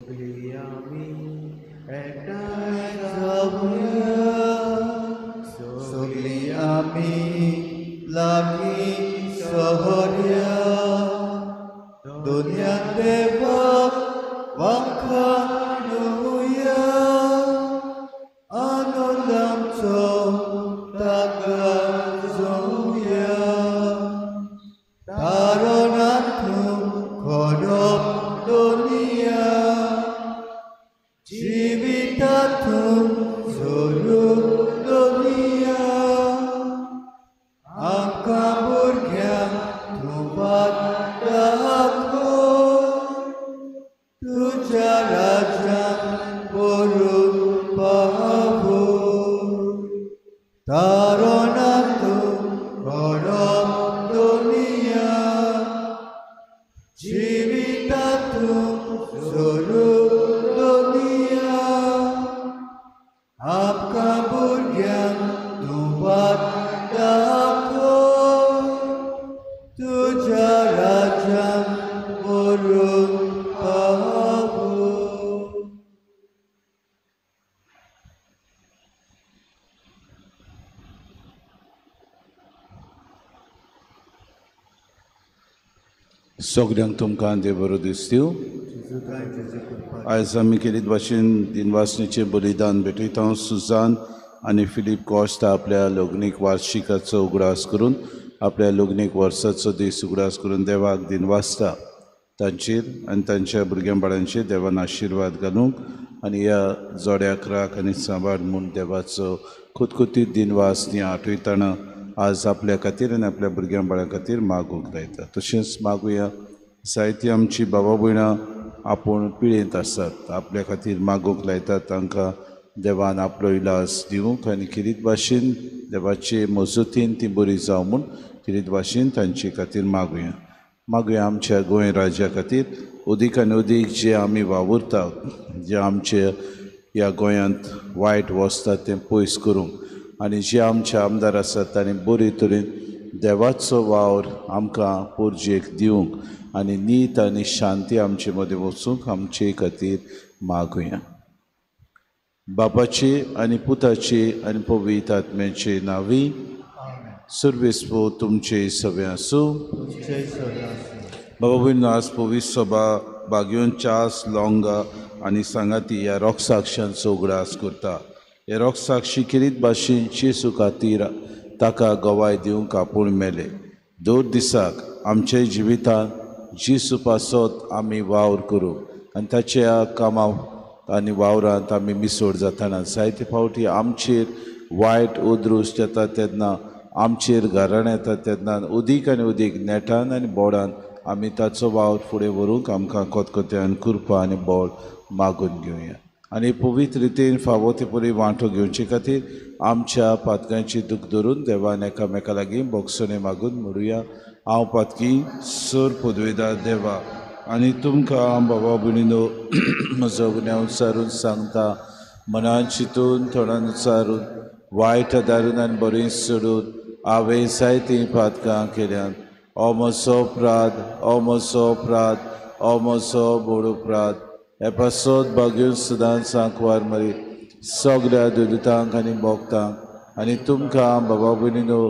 सगळीं आमी एकठांय जावया, सगळीं आमी लागीं सहर्या, दुनिया देवाक वाखाणुया, आनंद आमचो ताका जोवया. तारणांतूं खरो दुनिया, जिवितांतूं जोरू दुनिया, आमकां भुरग्यांक तूं वाट दाखय, तुज्या राज्यांत व्हरून पावय. तारणांतूं खरो दुनिया, जिवितांतूं जोरू दुनिया, आमकां भुरग्यांक तूं वाट दाखय, तुज्या राज्यांत व्हरून पावय. सगळ्यांक तुमकां देव बरो दीस दिवं. आयज आमी केलीत भाशेन दिनवासणेचें बलिदान भेटयता. सुजान आनी फिलीप कॉश्ता आपल्या लग्नीक वार्षिकाचो उगडास करून, आपल्या लग्नीक वर्साचो दीस उगडास करून देवाक दिनवासता. तांचेर आनी तांच्या भुरग्यां बाळांचेर देवान आशिर्वाद घालूंक आनी ह्या जोड्याक राख आनी सांबाळ म्हूण देवाचो खुतखुतीत दिनवास ती आठयतना आज आपल्या खातीर आनी आपल्या भुरग्यां बाळां खातीर मागूंक लायता. तशेंच मागुया जायती आमची बाबा भयणां आपूण पिळेंत आसात, आपल्या खातीर मागूंक लायतात. तांकां देवान आपलो इलाज दिवंक आनी खेरीत भाशेन देवाचे मजतीन ती बरी जावं म्हूण खेरीत भाशेन तांचे खातीर मागुया. मागुया आमच्या गोंय राज्या खातीर अदीक आनी अदीक जे आमी वावुरता, जे आमचे ह्या गोंयांत वायट वचता तें पयस करूंक आनी जे आमचे आमदार आसात तांणी बरे तरेन देवाचो वावर आमकां पोरजेक दिवंक आनी नीत आनी शांती आमचे मदीं वचूंक आमचे खातीर मागुया. बापाचे आनी पुताचे आनी पवित्र आत्म्याचे नांवी. सर्वेस्पो तुमचे सगळें आसूं. बाबा भयणीनो, आज पवित्र सभा बागेवन चास लोंगा आनी सांगाती ह्या रोगसाक्षांचो उगडास करता. हे रोगसाक्षी खेरीत भाशेन जेजू खातीर ताका गवाय दिवंक आपूण मेले. दर दिसाक आमच्या जिवितांत जेजू पासत आमी वावर करूं आनी ताच्या कामां आनी वावरांत आमी मिसोड जातना जायते फावटी आमचेर वायट अदृश्ट येता तेन्ना, आमचेर घराणें येता तेन्ना अदीक आनी अदीक नेटान आनी बोडान आमी ताचो वावर फुडें व्हरूंक आमकां कोतकोत्यान कृपा आनी बळ मागून घेवया. आनी पवित्र रितीन फावो ते परी वांटो घेवचे खातीर आमच्या पातकांची दूख धरून देवान एकामेका लागीं बोगसणे मागून म्हणुया. हांव पातकी सर पदवेदार देवा आनी तुमकां बाबा भयणीनो म्हजो गुन्यांव उच्चारून सांगता, मनान चिंतून थोड्यान उच्चारून वायट आदारून आनी बरें सोडून हांवें जायतीं पातकां केल्यात. ओ म्हजो अपराध, ओ म्हजो अपराध, ओ म्हजो व्हड अपराध. हे पासत बागेवन सदांच सांकवार मरी सगळ्या दुदितांक आनी भोगतांक आनी तुमकां बाबा भयणीनो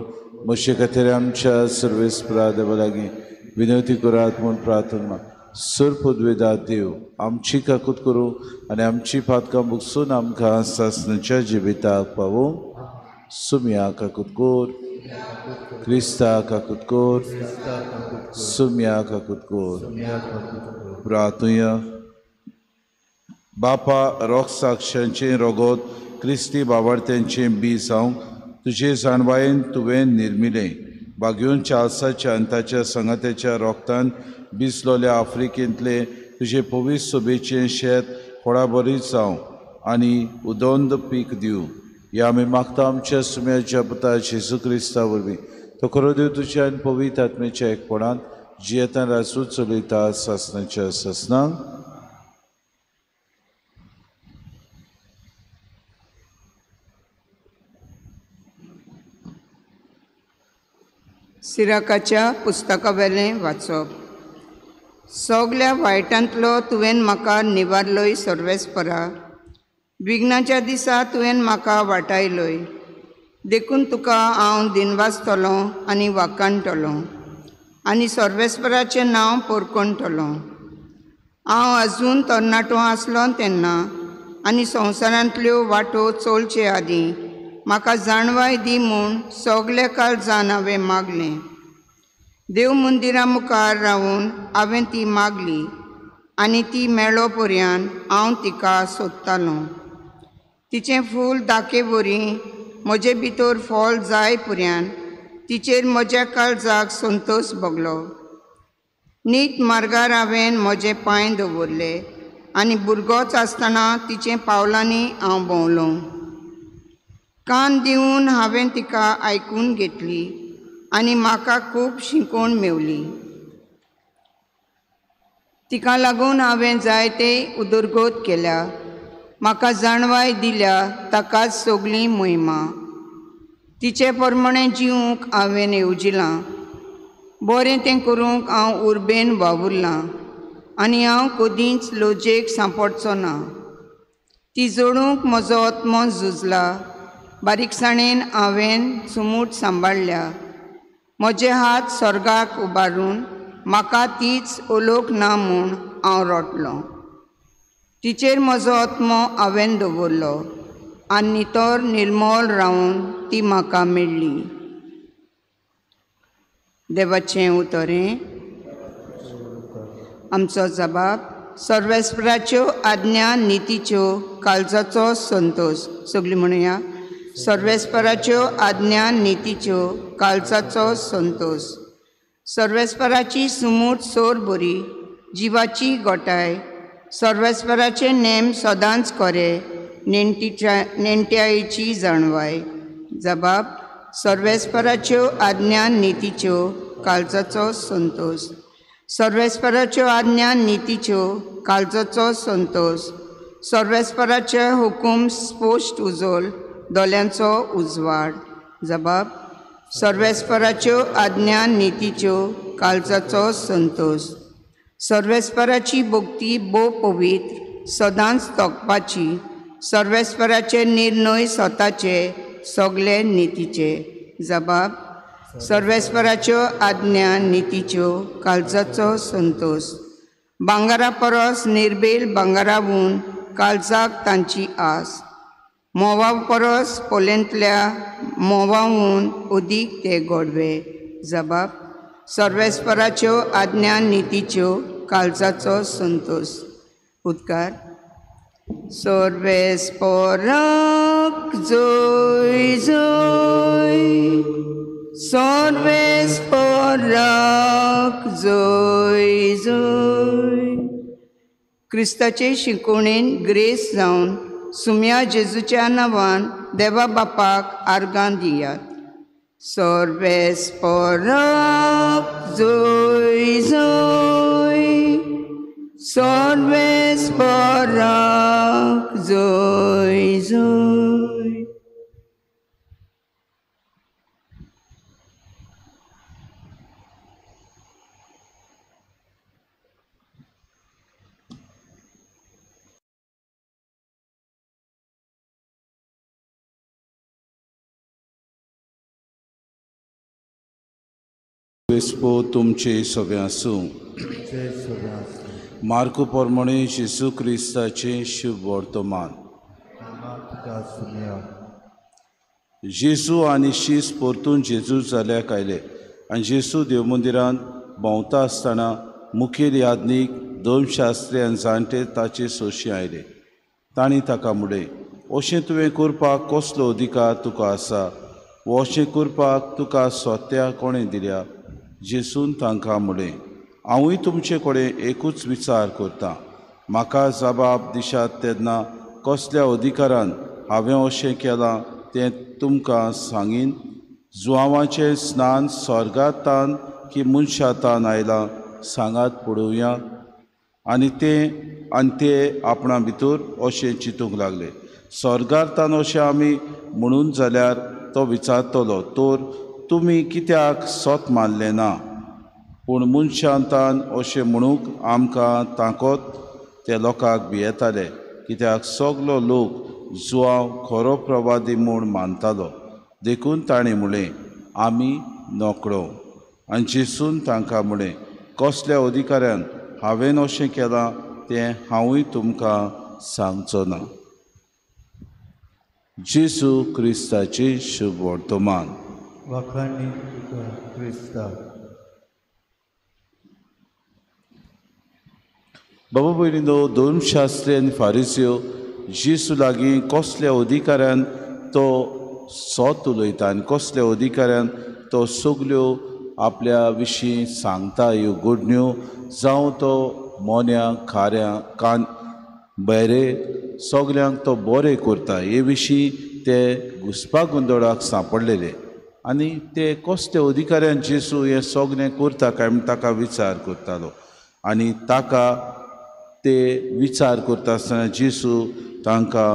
म्हजे खातीर आमच्या सर्वेस्परा देवा लागीं विनवती करात म्हूण प्रार्थना. सर पदवेदार देव आमची काकूत करूं आनी आमची पातकां बुगसून आमकां सासणाच्या जिविताक पावूं. सुमया काकूत कोर, क्रिस्ता काकूत कोर, सुमया काकूत कोर. प्रार्थुया. बापा, रोगसाक्षांचें रोगोत क्रिस्ती बाबार्थ्यांचें बी जावंक तुजे जाणवायेन तुवें निर्मिलें. बागेवन चार्ल्साच्या आनी ताच्या सांगात्याच्या रोगतान भिजलोल्या आफ्रिकेंतले तुजे पवित्र सोबेचें शेत फळाबरीत जावं आनी उदंत पीक दिवं. ह्या आमी मागता आमच्या सुम्याच्या पुता जेजू क्रिस्ता वरवीं. तो खरो देव तुज्या आनी पवित्र आत्म्याच्या एकपणांत जियेतान राजू चलयता सासणाच्या सासणांक. सिराकाच्या पुस्तकावेलें वाचप. सगल्या वायटांतलो तुवें म्हाका निवारलोय सर्वेस्परा. विघ्नाच्या दिसा तुवें म्हाका वाटायलोय, देखून तुका हांव दिनवासतलो आनी वाखाणटलो आनी सर्वेस्पराचें नांव पोरकोणटलो. हांव अजून तरणाटो आसलो तेन्ना आनी संवसारांतल्यो वाटो चोलचे आदीं म्हाका जाणवाय दी म्हूण सगल्या काळजान हांवें मागलें. देव मंदिरा मुखार रावून हांवें ती मागली आनी ती मेळो पर्यंत हांव तिका सोदतालो. तिचें फूल दाखे वरी म्हजे भितर फॉल जाय पर्यंत तिचेर म्हज्या काळजाक संतोश भोगलो. नीट मार्गार हांवें म्हजे पांय दवरले आनी भुरगोच आसतना तिचे पावलांनी हांव भोंवलो. कान दिवन हांवें तिका आयकून घेतली आनी म्हाका खूब शिकोवण मेवली. तिका लागून हांवें जायते उदरगत केल्या. म्हाका जाणवाय दिल्या ताकाच सगळी मोहिमा. तिचे प्रमाणे जिवूंक हांवें येवजिलां. बरें तें करूंक हांव उर्बेन वावुरलां आनी हांव कदींच लजेक सांपडचो ना. ती जोडूंक म्हजो आत्मो झुजला. बारीकसाणेन हांवें सुमूट सांबाळ्ळ्या. म्हजे हात स्वर्गाक उबारून म्हाका तीच ओलोक ना म्हूण हांव रोटलो. तिचेर म्हजो आत्मो हांवें दवरलो आनी नितळ निर्मळ रावून ती म्हाका मेळ्ळी. देवाचें उतरें. आमचो जबाब सर्वेस्पराच्यो आज्ञा नितीच्यो काळजाचो संतोश. सगळीं म्हणुया, सर्वेस्पराच्यो आज्ञा नितीच्यो काळजाचो संतोश. सर्वेस्पराची सुमूट सोर बरी जिवाची गोटाय. सर्वेस्पराचे नेम सदांच खरे नेणट्यायेची जाणवाय. जबाब सर्वेस्पराच्यो आज्ञा नितीच्यो काळजाचो संतोश. सर्वेस्पराच्यो आज्ञा नितीच्यो काळजाचो संतोश. सर्वेस्पराचे हुकूम स्पश्ट उजोल दोळ्यांचो उजवाड. जबाब सर्वेस्पराच्यो आज्ञा नितीच्यो काळजाचो संतोश. सर्वेस्पराची भक्ती भोव पवित्र सदांच तोखपाची. सर्वेस्पराचे निर्णय स्वताचे सगळे नितीचे. जबाब सर्वेस्पराच्यो आज्ञा नितीच्यो काळजाचो संतोश. भांगरा परस निर्बेल भांगरावून काळजाक तांची आस. म्होंवा परस पोलेंतल्या म्होंवावून अदीक ते गोडवे. जबाब सर्वेस्पराच्यो आज्ञा नितीच्यो काळजाचो संतोश. उद्गार सर्वेस्पराक जोय जोय, सर्वेस्पराक जोय जोय. क्रिस्ताचे शिकोवणेन ग्रेस जावन सुम्या जेजूच्या नांवान देवा बापाक आर्गां दियात. सर्वेस्पराक जोय जोय, सर्वेस्पराक जोय जोय. क्रिस्पो तुमचे सगळे आसूं. मार्को प्रमाणे जेजू क्रिस्ताचें शुभ वर्तमान. जेजू आनी शीस परतून जेजू जाल्याक आयले आनी जेजू देवमंदिरांत भोंवता आसतना मुखेल याज्ञीक धर्मशास्त्री आनी जाणटे ताचे सोशी आयले. तांणी ताका म्हणलें, अशें तुवें करपाक कसलो अधिकार तुका आसा? वो अशें करपाक तुका सत्या कोणें दिल्या? जेजून तांकां म्हणलें, हांवूय तुमचे कडेन एकूच विचार करतां. म्हाका जबाब दिशात तेन्ना कसल्या अधिकारान हांवें अशें केलां तें तुमकां सांगीन. जुवांवाचें स्नान स्वर्गांतान की मनशांतान आयलां सांगात पळोवया. आनी ते आपणा भितर अशें चिंतूंक लागले, स्वर्गांतान अशें आमी म्हणून जाल्यार तो विचारतलो, तर तुमी कित्याक सत मानलें ना? पूण मनशांतान अशें म्हणूंक आमकां ताकत ते लोकांक भियेताले, कित्याक सगलो लोक जुआंव खरो प्रवादी म्हूण मानतालो. देखून ताणें म्हणलें, आमी नकळो. आनी जेजून तांकां म्हणलें, कसल्या अधिकाऱ्यान हांवें अशें केलां तें हांवूय तुमकां सांगचो ना. जेजू क्रिस्ताचें शुभ वर्तमान. वाखाणी तुका क्रिस्ता. बाबा भयणीनो, धर्मशास्त्री आनी फारिस्यो जेजू लागीं कसल्या अधिकाऱ्यान तो सत उलयता आनी कसल्या अधिकाऱ्यान तो सगल्यो आपल्या विशीं सांगता ह्यो घडण्यो, जावं तो मोन्या खाऱ्या कान बरे सगल्यांक तो बरें करता, हे विशीं ते घुसपा गोंदळाक सांपडलेले. आनी ते कसल्या अधिकाऱ्यान जेजू हें सगळें करता काय म्हूण ताका विचार करतालो. आनी ताका ते विचार करता आसतना जेजू तांकां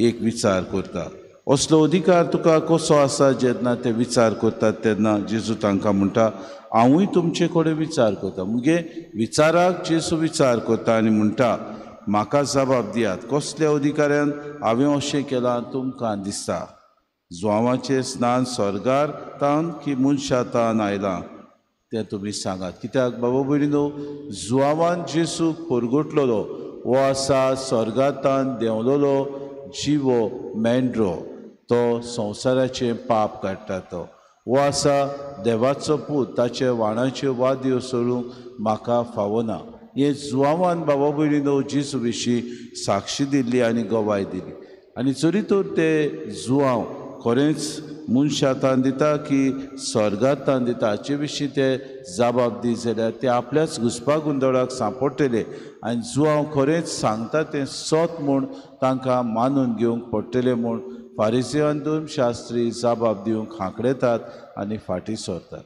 एक विचार करता, असलो अधिकार तुका कसो आसा? जेन्ना ते विचार करतात तेन्ना जेजू तांकां म्हणटा, हांवूय तुमचे कडेन विचार करता. मुगे विचाराक जेजू विचार करता आनी म्हणटा, म्हाका जबाब दियात, कसल्या अधिकाऱ्यान हांवें अशें केलां तुमकां दिसता? जुआंवाचें स्नान स्वर्गार तावन की मनशा तावन आयलां तें तुमी सांगात. कित्याक बाबा भयणीनो, जुआंवान जेजूक परगटलेलो हो आसा स्वर्गांतान देंवलेलो जिवो मेंढरो, तो संवसाराचें पाप काडटा. तो हो आसा देवाचो पूत, ताचे वाणाच्यो वाद्यो सोडूंक म्हाका फावना. हे जुआंवान बाबा भयणीनो जेजू विशीं साक्षी दिल्ली आनी गवाय दिली. आनी जरी तर ते जुआंव खरेंच मनशातान दिता की स्वर्गांतान दिता हाचे विशीं ते जबाब दी जाल्यार ते आपल्याच घुसपा गोंदळाक सांपडटले. आनी जुआंव खरेंच सांगता तें सत म्हूण तांकां मानून घेवंक पडटलें म्हूण फारिसियो आनी धर्मशास्त्री जबाब दिवंक हांकडेतात आनी फाटीं सरतात.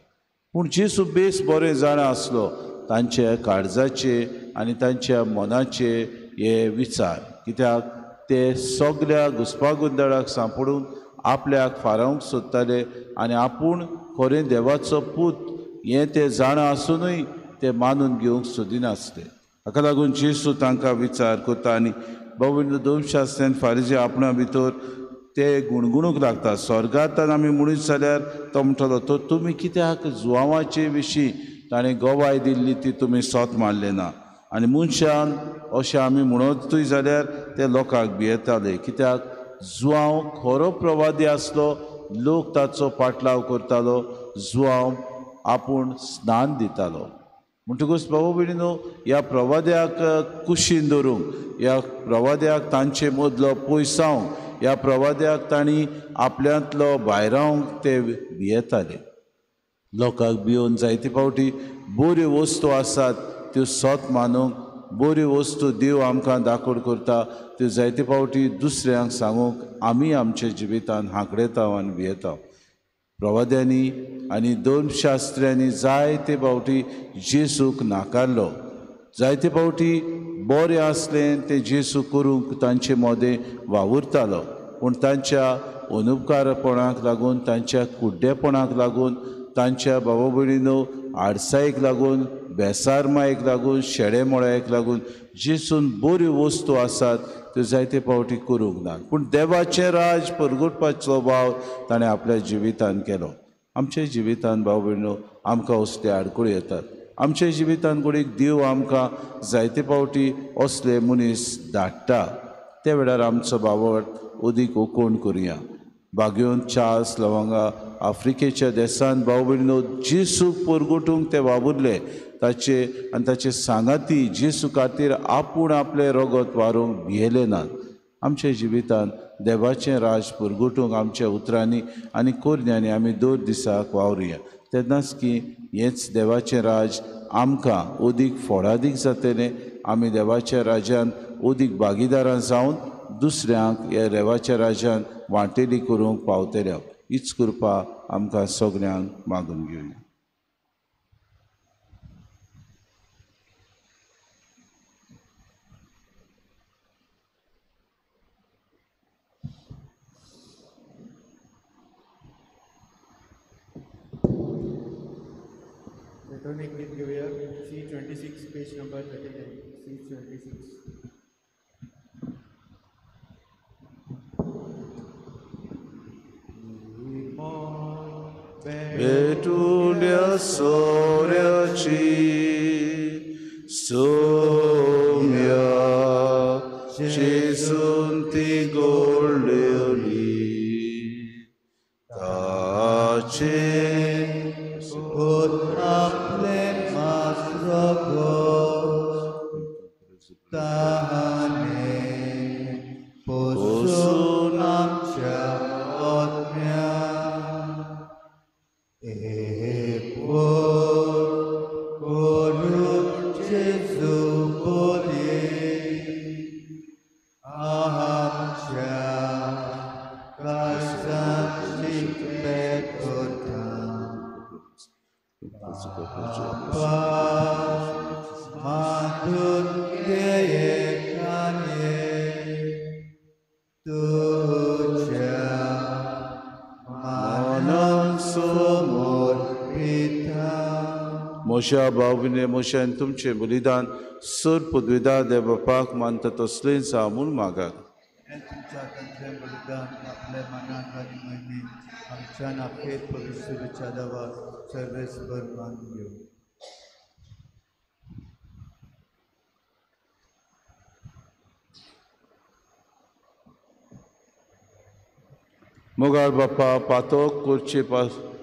पूण जेजू बेस बरें जाणा आसलो तांच्या काळजाचे आनी तांच्या मनाचे हे विचार, कित्याक ते सगल्या घुसपा गोंदळाक सांपडून आपल्याक फारावंक सोदताले आनी आपूण खरें देवाचो पूत हें ते जाणा आसुनूय ते मानून घेवंक सोदिनासले. हाका लागून जेजू तांकां विचार करता आनी बाबा धर्मशास्त्र्यान फारिजी आपणा भितर ते गुणगुणूंक लागता. स्वर्गांतान आमी म्हणीत जाल्यार तो म्हणटलो, तो तुमी कित्याक जुआंवाचे विशीं ताणें गवाय दिल्ली ती तुमी सत मानले ना? आनी मनशान अशें आमी म्हणतूय जाल्यार ते लोकांक भियेताले, कित्याक जुआंव खरो प्रवादी आसलो, लोक ताचो पाटलाव करतालो, जुआंव आपूण स्नान दितालो. म्हणटकूच बाबा भयणीनो, ह्या प्रवाद्याक कुशीन दवरूंक, ह्या प्रवाद्याक तांचे मदलो पयसावंक, ह्या प्रवाद्याक तांणी आपल्यांतलो भायरावंक ते भियेताले. लोकांक भियोवन जायते फावटी बऱ्यो वस्तू आसात त्यो सत मानूंक, बऱ्यो वस्तू देव आमकां दाखोड करता त्यो जायते फावटी दुसऱ्यांक सांगूंक आमी आमच्या जिवितान हांकडेता आनी भियेता. प्रवाद्यांनी आनी धर्मशास्त्र्यांनी जायते फावटी जेजूक नाकारलो, जायते फावटी बरें आसलें तें जेजू करूंक तांचे मदें वावुरतालो, पूण तांच्या अनुपकारपणाक लागून, तांच्या कुड्डेपणाक लागून, तांच्या बाबा भयणीनो आडसायेक लागून, बेसारमायेक लागून, शेडेमोळायेक लागून जेजून बऱ्यो वस्तू आसात त्यो जायते फावटी करूंक ना. पूण देवाचें राज परगटपाचो वावर ताणें आपल्या जिवितान केलो. आमच्या जिवितान भाव भयणीनो आमकां असले आडखळी येतात. आमच्या जिवितान घडयेक देव आमकां जायते फावटी असले मनीस धाडटा, त्या वेळार आमचो बावट अदीक ओकोण करुया. बागेवन चार्ल्स लवंगा आफ्रिकेच्या देसान भाव भयणीनो जेजूक परगटूंक ते वावुरले, ताचे आनी ताचे सांगाती जेजू खातीर आपूण आपलें रगत वारूंक भियेले नात. आमच्या जिवितान देवाचें राज परगटूंक आमच्या उतरांनी आनी करण्यांनी आमी दर दिसाक वावरुया, तेन्नाच की हेंच देवाचें राज आमकां अदीक फोडादीक जातलें. आमी देवाच्या राज्यान अदीक भागीदारां जावन दुसऱ्यांक ह्या देवाच्या राज्यान वांटेली करूंक पावतले. हीच कृपा आमकां सगल्यांक मागून घेवया. गीत घेवया. Page number 39, 626. भेटूल्या सोऱ्याची सोम्या जेजून ती गोडलेली ताचे पूत आपले मास्रगो ताने पोसून आमच्या आत्म्या एक करून जेजू बोली आमच्या काळजाची पेटोता बापा मांडून घेयेकाने तुझ्या मानाक समोर पिता. मोशा भावने मोशान तुमचें बलिदान सर पदवेदा देव बापाक मानता तसलें जावं म्हूण मागात. हें तुमच्या हातांतलें बलिदान आपल्या मनाक आनी मयनी आमच्या नाखेत पवित्र देवा सर्वेस्पर मानून घेवं. मोगाळ बापा पातोक करचे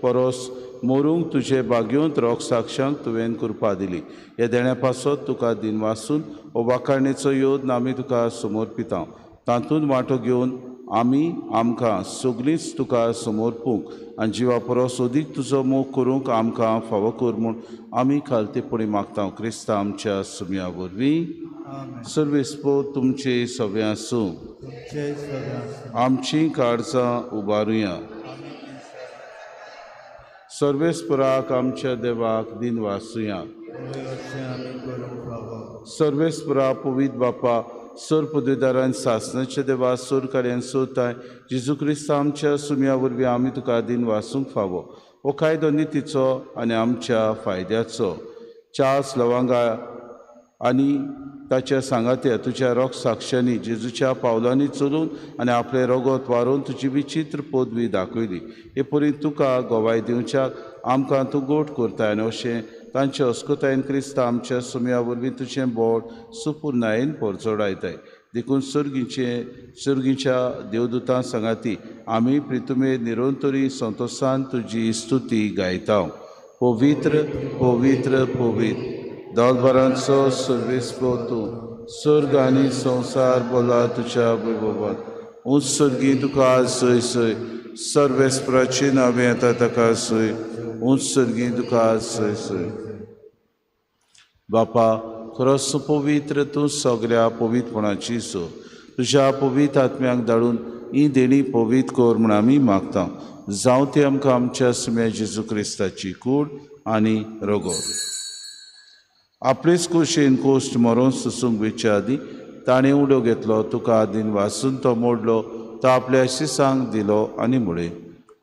परस मोरूंक तुजे बागयोंत रोग साक्षांक तुवें कृपा दिली. ह्या देण्या पासत तुका दिनवासून हो वाखाणेचो योद आमी तुका समर्पिता. तातूंत वांटो घेवन आमी आमकां सगळींच तुका समर्पूंक आनी जिवा परस अदीक तुजो मोग करूंक आमकां फावो कर म्हूण आमी खालतेपणी मागता क्रिस्ता आमच्या सुम्या वरवीं. सर्वेस्पो तुमचे सगळें आसूं. आमचीं काळजां उबारुया. सर्वेस्पराक आमच्या देवाक दिनवासुया. सर्वेस्परा पवित्र बापा सर पदवीदारान सासनाच्या देवा सोर कार्यान सोताय जेजू क्रिस्ता आमच्या सुम्या वरवीं आमी तुका दिनवासूंक फावो. हो कायदो नितीचो आनी आमच्या फायद्याचो. चार्ल्स लवंगा आनी ताच्या सांगात्या तुज्या रोग साक्षांनी जेजूच्या पावलांनी चलून आनी आपलें रगत वारोवन तुजी विचित्र पदवी दाखयली. हे परी तुका गवाय दिवच्याक आमकां तूं गोट करताय आनी अशें तांच्या अस्कतायेन क्रिस्ता आमच्या सुम्या वरवीं तुजें बोट सुपुर्णायेन परजोडायताय. देखून सर्गीच्या देवदूतां सांगाती आमी प्रितुमे निरंतरी संतोसान तुजी स्तुती गायता. पवित्र पवित्र पवित्र दोलभरांचो सर्वेस्पो तूं स्वर्ग आनी संवसार बोला तुज्या वैभवान. उंच सर्गी तुका सय सय सर्वेस्पराची नांवें येता ताका सय. उंच सर्गी तुका सय सय. बापा खरोच पवित्र तूं सगळ्या पवित्रपणाची सो तुज्या पवित्र आत्म्याक धाडून ही देणी पवित्र कर म्हूण आमी मागता. जावं ती आमकां आमच्या सुम्या जेजू क्रिस्ताची कूड आनी रगत. आपलेच कुशेन कोश्ट मरोन सुसूंक वेच्या आदीं ताणें उडो घेतलो तुका आदीन वासून तो मोडलो तो आपल्या शिसांक दिलो आनी म्हळें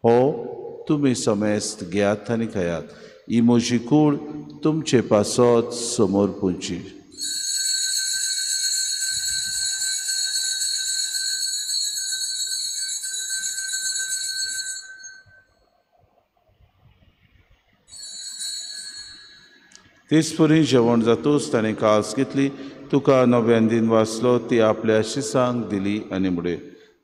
हो तुमी समेस्त घेयात आनी खायात. ही म्हजी कूड तुमचे पासत समोर पुंची. तेच परी जेवण जातूच ताणें कास घेतली तुका नव्यान दिन वाचलो ती आपल्या शिसांक दिली आनी म्हळें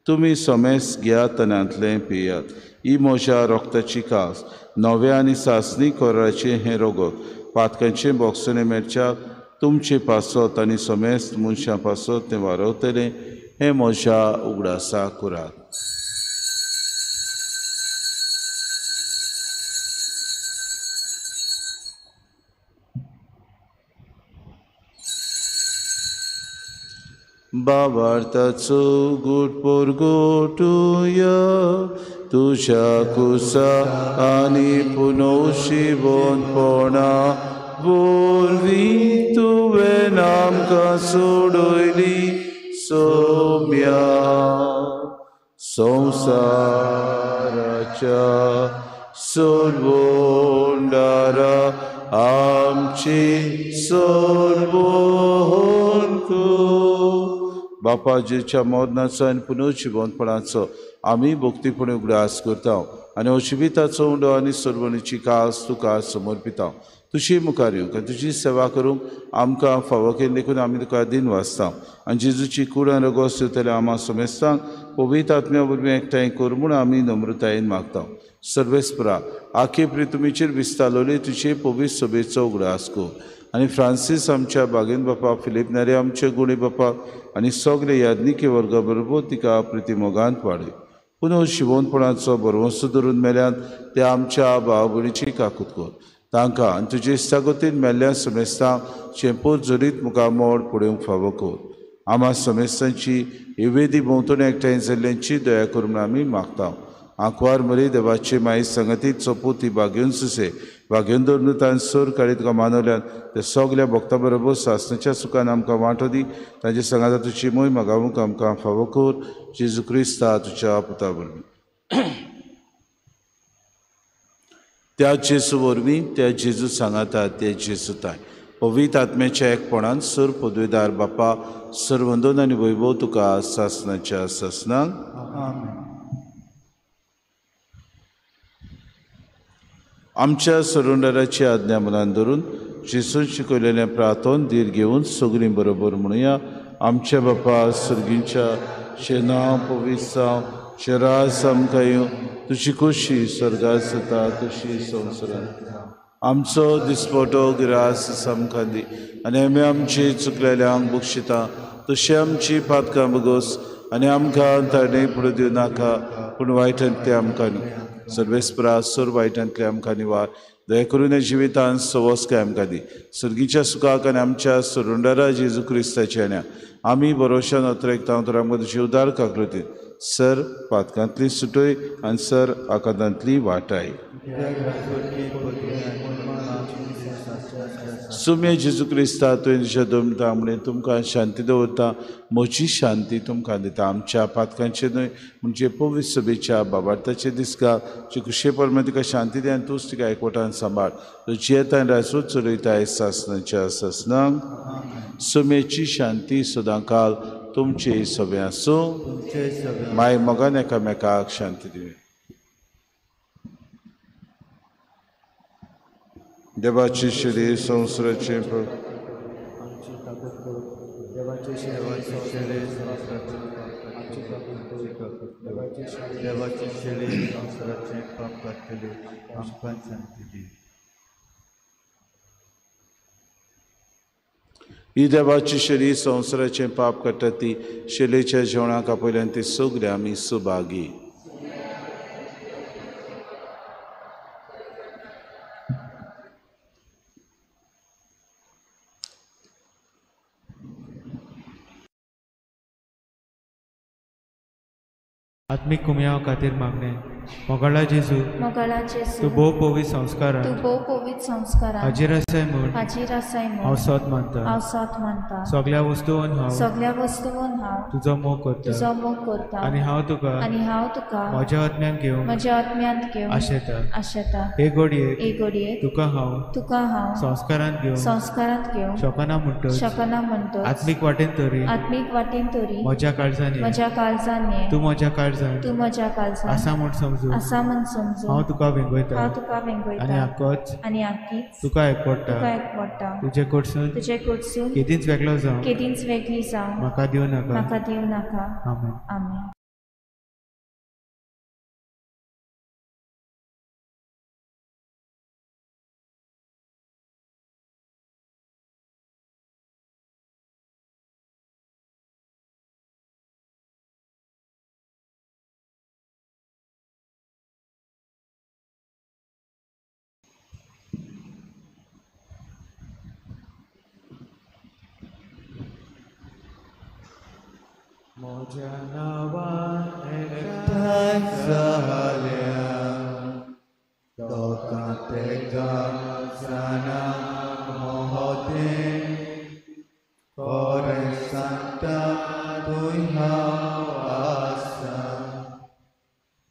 तुमी समेस्त घेयात आनी हांतलें पियात. ही म्हज्या रोगताची कास नव्या आनी सासणी कोराचें हें रगत पातकांचें बोगसणें मेळच्याक तुमचे पासत आनी समेस्त मनशां पासत तें वारवतलें. हें म्हज्या उगडासा करात. बाबार्थाचो गुट पोरगोटुया तुज्या कुसा आनी पुनोशिवोनपणा वरवीं तुवें आमकां सोडयली सोम्या संवसाराच्या सर्वोंडारा आमची सोडवण कर. बापा जेच्या मरणाचो आनी पुनर्जिवंतपणाचो आमी भक्तीपणी उगडास करता आनी अशिबिताचो उंडो आनी सोडवणीची कास तुका समर्पिता. तुजी मुखार येवंक आनी तुजी सेवा करूंक आमकां फावो केली देखून आमी तुका दिन वाचता आनी जेजूची कूड आनी रगोस दिवतले आमा समेस्तांक पवित्र आत्म्या वरवीं एकठांय कर म्हूण आमी नम्रतायेन मागता. सर्वेस्परा आखे प्रितुमीचेर विस्तारलोली तुजे पवित्र सभेचो उगडास कर आनी फ्रांसीस आमच्या बागेन बापा, फिलीप नारे आमचे गुणी बापा आनी सगळे याज्ञिकी वर्गा बरोबर तिका प्रितिमोगांत वाडय. पुनः शिवोनपणाचो भरवंसो धरून मेल्यान ते आमच्या भाव भयणीची काकूत कर. तांकां आनी तुजे इश्टागतीन मेल्ल्या समेस्तांक चेंपोत जरीत मुखार मोड पळोवंक फावो कर. आमा समेस्तांची वेदी भोंवतणी एकठांय जाल्ल्यांची दया कर म्हूण आमी मागता. आंकवार मरी देवाचे माई संगतीत सोपूत ती बागेवन सुसे बागेवन दवरून सोर काडीत तुका मानवल्यान ते सगल्या भक्ता बरोबर सासणाच्या सुखान आमकां वांटो दी. तांचे सांगाता तुजी मोय मागावंक आमकां फावो कर. जेजू क्रिस्ता तुज्या पुता वरवीं. त्या जेजू वरवीं, त्या जेजू सांगाता, त्या जेजू ताय पवित्र आत्म्याच्या एकपणान सर पदवेदार बापा सर्वंदन आनी वैभव तुका सासणाच्या सासणाक. आमच्या सरुंडराची आज्ञा मनान धरून जेजून शिकयलेलें प्रार्थन धीर घेवन सगळीं बरोबर म्हणुया. आमच्या बापा सर्गींच्या शेनांव पवित्र जावं, राज आमकां येवं, तुजी खोशी स्वर्गात जाता तशी संवसारांत. आमचो दिसपटो गिरास आमकां दी आनी आमी आमची चुकलेल्यांक बक्षिता तशी आमची पातकां बगोस आनी आमकां ताणें फुडें दिवं नाका पूण वायटांतलें आमकां न्हू. सर्वेस्परा सोर वायटांतलें आमकां निवार दया करून ह्या जिवितान सवस्काय आमकां दी. सर्गीच्या सुखाक आनी आमच्या सरुंडरा जेजू क्रिस्ताच्या न्या आमी बरोशान अत्रेकता तर आमकां तुजी उदार काकृतीन सर पातकांतली सुटय आनी सर आकांतांतली वाटाय. सुम्ये जेजू क्रिस्ता तुवें दिशा दमता म्हणे तुमकां शांती दवरता, म्हजी शांती तुमकां दिता. आमच्या पातकांचे न्हय म्हणजे पवित्र सभेच्या बाबार्थाचे दिसका जे खुशे प्रमाण तिका शांती दी आनी तूंच तिका एकवटान सांबाळ. तो जियेता आनी राजवट चलयता सासणाच्या सासणाक. सुम्येची शांती सदांकाल तुमचे सगळे आसूं. माय मोगान एकामेकाक शांती दिवया. देवाची शरीर संवसाराचें देवाचे शरीर संवसाराचें पाप काडटले आमकां शांती दी. ही देवाची शरीर संवसाराचें पाप काडटा ती शैलेच्या जेवणाक आपयल्यान ती सगळे आमी सुभागी. आत्मीक कुमयाव खातीर मागणें. मोगाळा जेजू, तूं भोव पवित्र संस्कारान हाजीर आसाय म्हूण हांव सोत मानता. सगळ्या वस्तून हांव तुजो मोग करता आनी हांव तुका म्हज्या आत्म्यांत घेवंक आशेता. हे घडयेक तुका हांव संस्कारांत घेवंक शकना म्हणटच आत्मीक वाटेन तरी म्हज्या काळजान तूं म्हज्या काळजान आसा म्हूण समजू हांव तुका वेंगयता आनी आकीच तुका एकवटा. तुजे कडसून केदींच वेगळो जावं म्हाका दिवं नाका. आमेन. म्हज्या नांवान एकठांय जाल्या लोकां तेका जाणा मोहतें खरें सांगता थंय हांव आसा.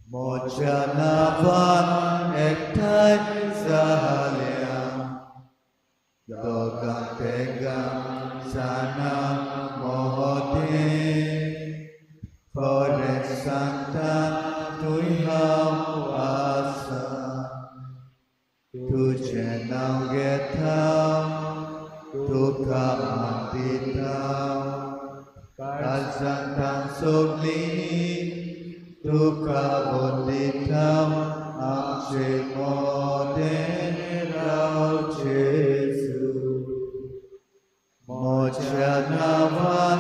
म्हज्या नांवान एकठांय जाल्या खरें सांगता तूं हांव आसा तुजें नांव घेता तुका मान दिता काळजांत सगळीं तुका वंदिता आमचे मोदें राव जेजू म्हज्या नांवान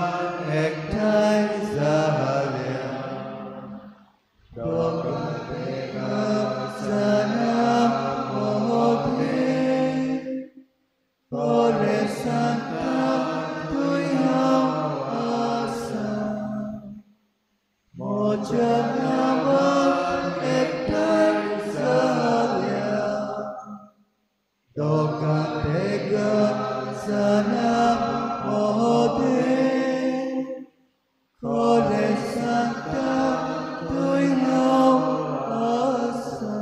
एकठांय जाल्या दोगां जाणां मोदें खरें सांगता तूं हांव आसा म्हज्या नांवान एकठांय जाल्या दोगां तेगां जाणां मोदें खरें सांगता तूं हांव आसा.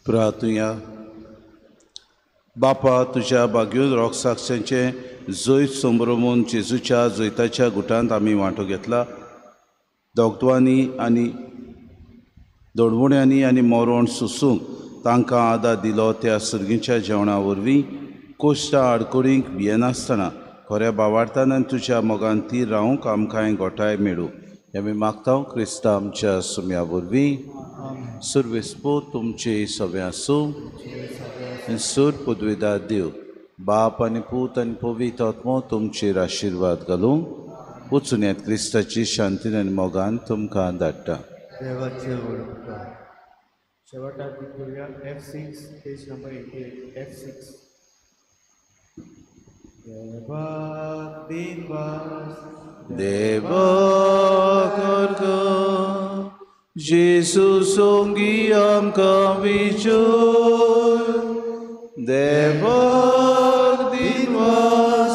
प्रार्थुया. बापा तुज्या बागयोन रोगसाक्षांचें जैत संभ्रमून जेजूच्या जैताच्या गुटांत आमी वांटो घेतला. दोगद्वांनी आनी दोडवण्यांनी आनी मरण सोसूंक तांकां आदार दिलो त्या सर्गीच्या जेवणा वरवीं कोश्टा आडकोडींक भियेनासतना खऱ्या बावार्थान आनी तुज्या मोगान तीर रावंक आमकां गोठाय मेळूं हें आमी मागता क्रिस्ता आमच्या सुम्या वरवीं. सुरवेस्पो तुमचे सगळें आसूं. सूर पदवेदार देव बाप आनी पूत आनी पवित्र आत्मो तुमचेर आशिर्वाद घालूं. वचून येत क्रिस्ताची शांतीन आनी मोगान तुमकां धाडटा. देवाचे उपकार. शेवटाक करूया F6 page number 88 F6. देवाक दिनवास देवाक अर्घ जेजू सोंगी आमकां विजय. देवाक दिनवास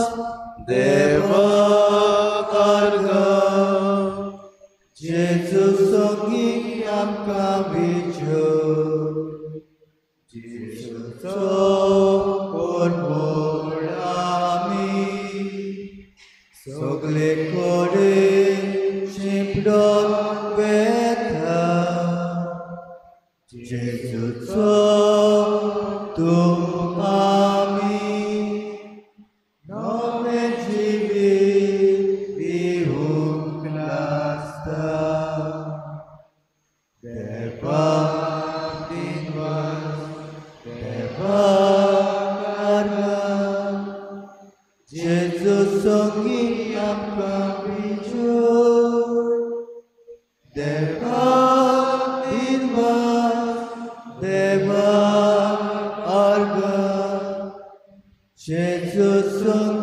देवाक अर्घ जेजू सोंगी आमकां विजय. जेजूचो पोरमोड आमी सगळे कडेन शिंपडोन वेता. जेजूचो तूं आमी नवें जिवीत दिवंक लागता. देवाक दिनवास देवाक अर्घ जेजू सोंगी आमकां विजय. देवाक दिनवास देवाक अर्घ जेजू सोंगी